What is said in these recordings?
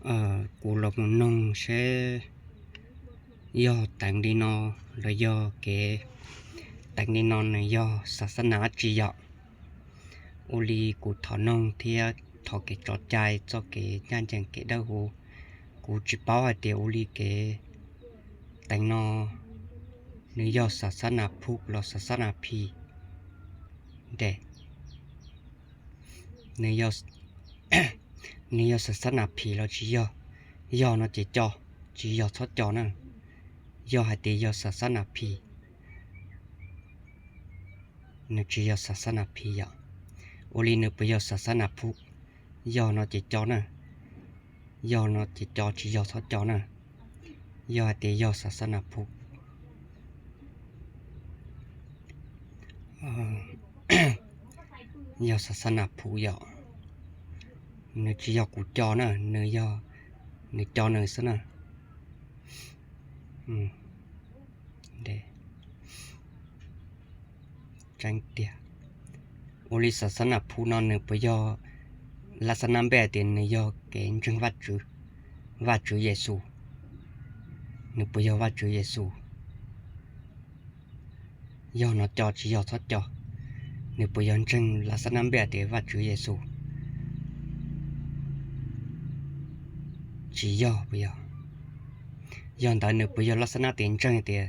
Kuv los mus noog seb yog teev li no los yog kev teev li no nws yog xav xab nas dab tsi yom. Ua li kuv thov noog thiab thov kev tso cai txoj kev ncaj ncees kev dawb huv. Kuv tsis paub hais tias ua li kev teev no nws yog xav xab nas phu los xav xab nas phi. Nws yog xav xab nas phi los tsis yog? Yog no ces co, tsis yog txhob co na. Yog hais tias yog xav xab nas phi, nws tsis yog xav xab nas phi yom. Ua li nws puas yog xav xab nas phu? Yog no ces co na. Yog no ces co, tsis yog txhob co na. Yog hais tias yog xav xab nas phu, yog xav xab nas phu yom. Nws tsis yog kuv co na, nws yog nws co nws xwb na. Tseeb tiag. Ua li xav xab nas phu no nws puas yog lab xab nab npej tias nws yog kev ntseeg Vajtswv, Vajtswv Yexus? Nws puas yog Vajtswv Yexus? Yog no co, tsis yog txhob co. Nws puas yog ntseeg lab xab nab npej tias Vajtswv Yexus? Tsis yog puas yog? Yog ntawd nws puas yog lab xab nab tias ntseeg tias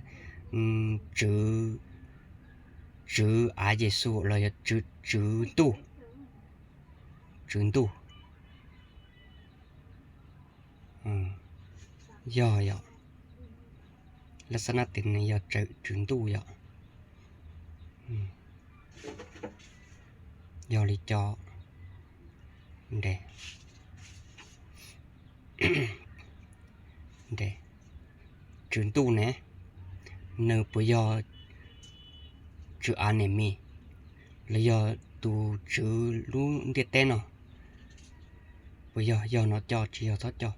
tswv, tswv av Yexus los yog tswv ntuj? Tswv ntuj. Yog yom. Lab xab nab tias nws yog tswv ntuj yom. Yog li co. Tswv ntuj ne, nws puas yog tswv av niam mis los yog tus tswv lub ntiaj teb no? Puas yog? Yog no co, tsis yog txhob co.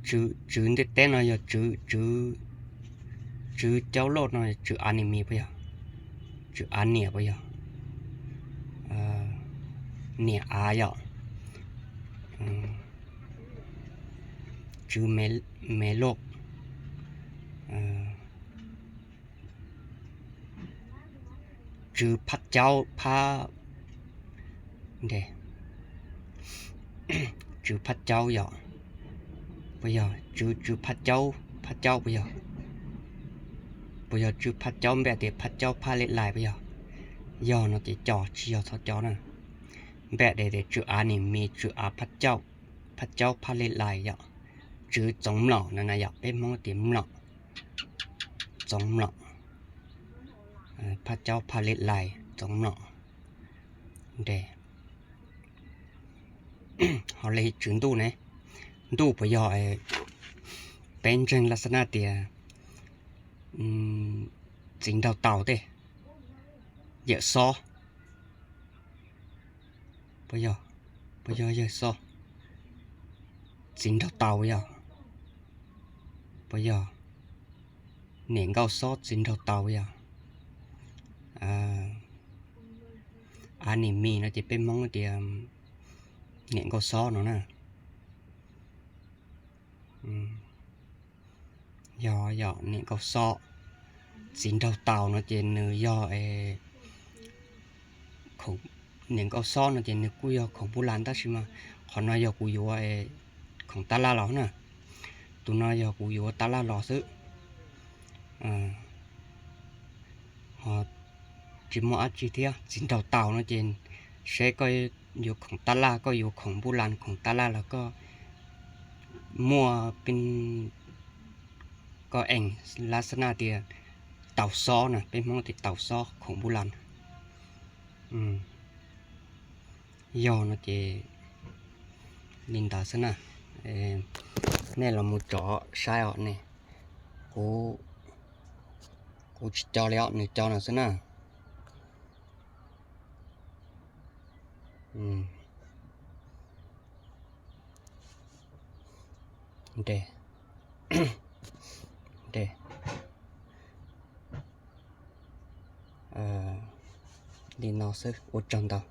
Tswv ntiaj teb no yog tswv, tswv caub loj no tswv av niam mis puas yog? Tswv av niam puas yog? Niam av yom. Tswv me loj. Tswv phab caub phab, tswv phab caub yom. Puas yog tswv, tswv phab caub, phab caub puas yog? Puas yog tswv phab caub npej tias phab caub phab lej lais puas yog? Yog no ces co, tsis yog txhob co na. Npej tias tswv av niam mis, tswv av phab caub, phab caub phab lej lais yom. Tswv txoov mlom no na yom, peb Hmoob tias mlom, txoov mlom, phab caub phab lej lais txoov mlom. Ho li tswv ntuj ne, ntuj puas yog? Peb ntseeg lab xab nab tias txiv nraug taus tej, yawm xob, puas yog? Puas yog yawg xob? Txiv nraug taus puas yog? Puas yog? Niam nkauj xob txiv nraug taus puas yog? Av niam mis no ces peb Hmoob tias niam nkauj xob no na. Yog, yog niam nkauj xob. Txiv nraug taus no ces nws yog niam nkauj xob no ces nws kuj yog khoom pub las tab sis mas qhov no yog kuv yuav khoom tab laj los na. Tus no yog kuv yuav tab laj los xwb. Ho tsis muaj dab tsi thiab. Txiv nraug taus no ces seb koj yuav khoom tab laj, koj yuav khoom npuj las khoom tab laj los koj muaj pin, koj ees lab xab nab tias taus xob na, peb Hmoob tias taus xob khoom npuj las. Yog no ces li ntawd xwb na. Nej los mus tsom saib os ne. Kuv, kuv tsis co li os, nws co no xwb na. li no xwb, ua tsaug ntau.